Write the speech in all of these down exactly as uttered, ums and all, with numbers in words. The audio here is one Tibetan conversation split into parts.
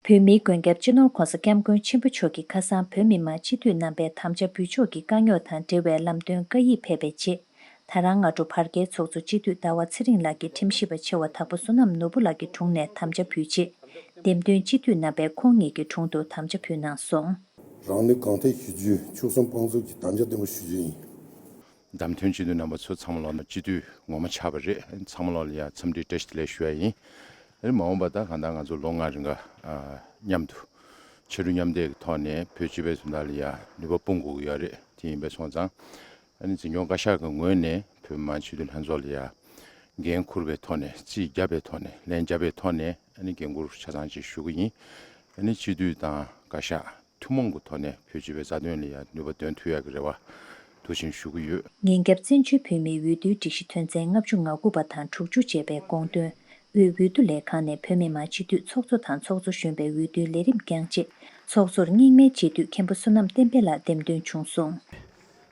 བོད་མིའི་མགོན་སྐྱབས་སྤྱི་ནོར་༧གོང་ས་༧སྐྱབས་མགོན་ཆེན་པོ་མཆོག་གིས་ཁ་སང་བོད་མི་མང་སྤྱི་འཐུས་རྣམ་པས་དམ་བཅའ་འབུལ་ཕྱོགས་ཀྱི་དཀའ་རྙོག་དང་འབྲེལ་བའི་ལམ་སྟོན་བཀའ་ཡིག་ཕེབས་པའི་རྗེས། ད་རང་སྔ་དྲོ་བར་བརྒལ་ཚོགས་གཙོ་སྤྱི་འཐུས་ཟླ་བ་ཚེ་རིང་ལགས་ཀྱི་ཁྲིམས་ཞིབ་པ་ཆེ་བ་དྭགས་པོ་བསོད་ནམས་ནོར་བུ་ལགས་ཀྱི་དྲུང་ནས་དམ་བཅའ་ཕུལ་རྗེས། འདེམས་ཐོན་སྤྱི་འཐུས་རྣམ་པས་ཁོང་ཉིད་ཀྱི་དྲུང་དུ་དམ་བཅའ་ཕུལ་གནང་སོང་། རང་ནུས་གང་ཐད་ཞི་རྒྱུའི་ཆོལ་གསུམ་དཔང་བཙུགས་ཀྱི་དམ་བཅའ་བརྟན་པོ་ཞུ་རྒྱུ་ཡིན། བདམས་ཐོན་སྤྱི་འཐུས་རྣམ་པ་ཚོ་ཚང་མ་ལོག་ན་སྤྱི་འཐུས་ངོ་མ་ཆགས་པ་རེད། ཚང་མ་ལོག་ལ་ཡ་འཚམས་འདྲི་བཀྲ་ཤིས་བདེ་ལེགས་ཞུ་ཡ་ཡིན། ཨ་ནི་མ་འོངས་པ་ད་གང་ལྟར་ང་ཚོ་ལོ་ལྔ་རིང་ག་ཨ་མཉམ་དུ་ཕྱར་གྲུ་མཉམ་འདེགས་ཀྱི་ཐོག་ནས་བོད་སྤྱི་པའི་དོན་དག་ལ་ཡ་ནུས་པ་སྤུངས་དགོས་ཀྱི་ཡོད་རེད། དེ་ཡིན་པས་སོང་ཙང་ཨ་ནི་འཛིན་སྐྱོང་བཀའ་ཤག་གི་ངོས་ནས་བོད་མི་མང་སྤྱི་འཐུས་ལྷན་ཚོགས་ལ་ཡ་འགན་འཁུར་བའི་ཐོག་ནས་རྩིས་བརྒྱབ་པའི་ཐོག་ནས་ལན་བརྒྱབ་པའི་ཐོག་ནས་ཨ་ནི་འགན་འཁུར་ཆ་ཚང་ཅིག་ཞུ་གི་ཡིན། ཨ་ནི་སྤྱི་འཐུས་དང་བཀའ་ཤག་ཐུན་མོང་གི་ཐོག་ནས་བོད་སྤྱི་པའི་རྩ་དོན་ལ་ཡང་ནུས་པ་འདོན་ཐུབ་ཡག་གི་རེ་བ་འདུག་ཅེས་ཞུ་གི་ཡོད། ཉིན་རྒྱབ་བཙན་བྱོལ་བོད་མིའི་འོས་བསྡུའི་སྒྲིག་གཞི་དོན་ཚན་ལྔ་བཅུ་ང་དགུ་པ་དང་དྲུག་ཅུ་བཅས་པའི་དགོངས་དོན། དབུས་འོས་བསྡུ་ལས་ཁང་ནས་བོད་མི་མང་སྤྱི་འཐུས་ཚོགས་གཙོ་དང་ཚོགས་གཙོ་གཞོན་པའི་འོས་བསྡུའི་ལས་རིམ་བསྐྱངས་རྗེས། ཚོགས་གཙོར་རྙིང་མའི་སྤྱི་འཐུས་མཁན་པོ་བསོད་ནམས་བསྟན་འཕེལ་ལགས་འདེམས་ཐོན་བྱུང་སོང་།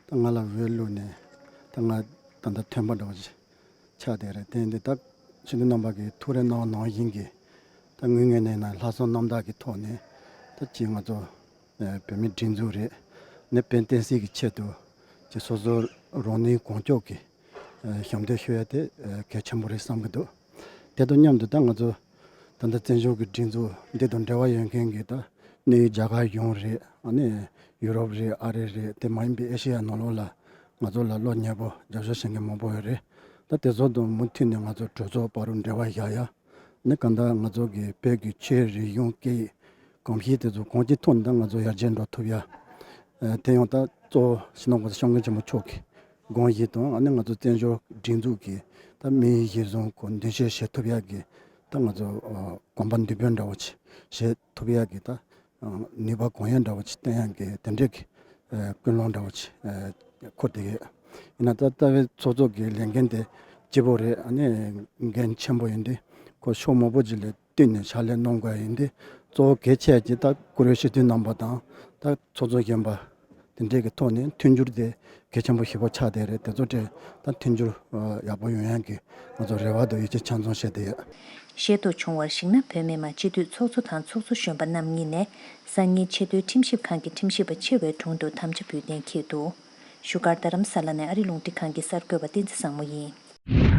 ད་ང་ལ་འོས་བླུགས་ནས་ད་ང་ད་ལྟ་ཐོན་པ་འདྲ་བོ་ཅིག་ཆགས་བསྡད་རེད། དེ་འདི་ད་སྤྱི་འཐུས་རྣམ་པ་གིས་ཐུགས་རེ་གནང་བ་ནང་བཞིན་གྱི་ད་དངོས་གནས་ནས་ན་ལྷག་བསམ་རྣམ་དག་གི་ཐོག་ནས་ད་ཅིག་ང་ཚོ་ཨ་བོད་མི་སྒྲིག་འཛུགས་རེད། ནས་དཔལ་བསྟན་སྲིད་ཀྱི་ཆེད་དུ་ཅིག་སོ་སོ་རང་ནུས་གང་ལྕོགས་ཀྱིས་ཨ་ཞབས་འདེགས་ཞུ་ཡ་དེ་ཨ་གལ་ཆེན་པོ་རེད་བསམ་གྱི་འདུག་དེ་དང་མཉམ་དུ་ད་ང་ཚོ་ད་ལྟ་བཙན་བྱོལ་གྱི་སྒྲིག་འཛུགས་འདི་དང་འབྲེལ་བ་ཡོད་མཁན་གྱི་ད་གནས་ཡུལ་རྒྱ་གར་གཞུང་རེད། ཨ་ནི་ཡུ་རོབ་རེད། ཨ་རི་རེད། དེ་མ་ཡིན་པའི་ཨེ་ཤེ་ཡ་ནང་ལོགས་ལ་ང་ཚོ་ལ་བློ་ཉེ་པོ་རྒྱབ་སྐྱོར་བྱེད་མཁན་མང་པོ་ཡོད་རེད། ད་དེ་ཚོ་དང་མུ་མཐུད་ནས་ང་ཚོ་གྲོས་ཚོགས་བར་དུ་འབྲེལ་བ་བཞག་ཡ། ནི་གང་ལྟར་ང་ཚོ་གི་བོད་ཀྱི་ཆོས་རིག་གཞུང་སྐད་ཡིག་གོམས་གཤིས་དེ་ཚོ་གང་ཅིའི་ཐོག་ནས་ད་ང་ཚོ་ཡར་རྒྱས་འགྲོ་ཐུབ་ཡ། ཨ་དེ་ཡང་ད་གཙོ་བོ་སྤྱི་ནོར་༧གོང་ས་༧སྐྱབས་མགོན་ཆེན་པོ་མཆོག་གི་དགོངས་གཞི་དང་ཨ་ནི་ང་ཚོ་བཙན་བྱོལ་སྒྲིག་འཛུགས་ཀྱི་ད་དམིགས་ཡུལ་གཞིར་བཟུང་གི་འདུ་ཤེས་བཞེས་ཐུབ་ཡ་གི་ད་ང་ཚོ་ཨ་གོམ་པ་མདུན་སྤོས་འདྲ་བོ་ཅིག་བྱེད་ཐུབ་ཡ་གི་ད་ཨ་ནུས་པ་གང་ཡོད་འདྲ་བོ་ཅིག་བསྟན་ཡ་གི་དེ་འདྲའི་གི་ཨ་ཀུན་སློང་འདྲ་བོ་ཅིག་ཨ་འཁོར་བསྡད་ཡོད། ཡིན་ན་ད་ལྟ་བའི་ཚོགས་གཙོ་གི་ལས་འགན་དེ་ལྗིད་པོ་རེད། ཨ་ནི་འགན་ཆེན་པོ་ཡིན་དུས་ཁོ་ཕྱོགས་མང་པོ་ཅིག་ལ་བསྟུན་ནས་ཕྱག་ལས་གནང་དགོས་ཡིན་དུས། གཙོ་བོ་གལ་ཆེ་ཅིག་ད་བཀུར་འོས་སྤྱི་འཐུས་རྣམ་པ་དང་ད་ཚོགས་གཙོ་གཞོན་པ་དེ་འདྲས་ཀྱི་ཐོག་ནས་མཐུན་འགྱུར་དེ་གལ་ཆེན་པོ་ཞེ་པོ་ཆགས་བསྡད་རེད། དེ་ཚོ་དེ་ད་མཐུན་འགྱུར་ཡག་པོ་ཡོང་ཡག་གི་ང་ཚོ་རེ་བ་དང་ཡིད་ཆེས་ཆ་ཚང་བྱས་བསྡད་ཡོད། ཤེས་རྟོགས་བྱུང་བར་གཞིགས་ན། བོད་མི་མང་སྤྱི་འཐུས་ཚོགས་གཙོ་དང་ཚོགས་གཙོ་གཞོན་པ་རྣམ་གཉིས་ནས་སང་ཉིན་ཆེས་མཐོའི་ཁྲིམས་ཞིབ་ཁང་གི་ཁྲིམས་ཞིབ་པ་ཆེ་བའི་དྲུང་དུ་དམ་བཅའ་ཕུལ་གཏན་འཁེལ་འདུག་བཞུགས་སྒར་རྡ་རམ་ས་ལ་ནས་ཨ་རི་རླུང་འཕྲིན་ཁང་གི་གསར་འགོད་པ་བསྟན་འཛིན་བཟང་མོ་ཡིན།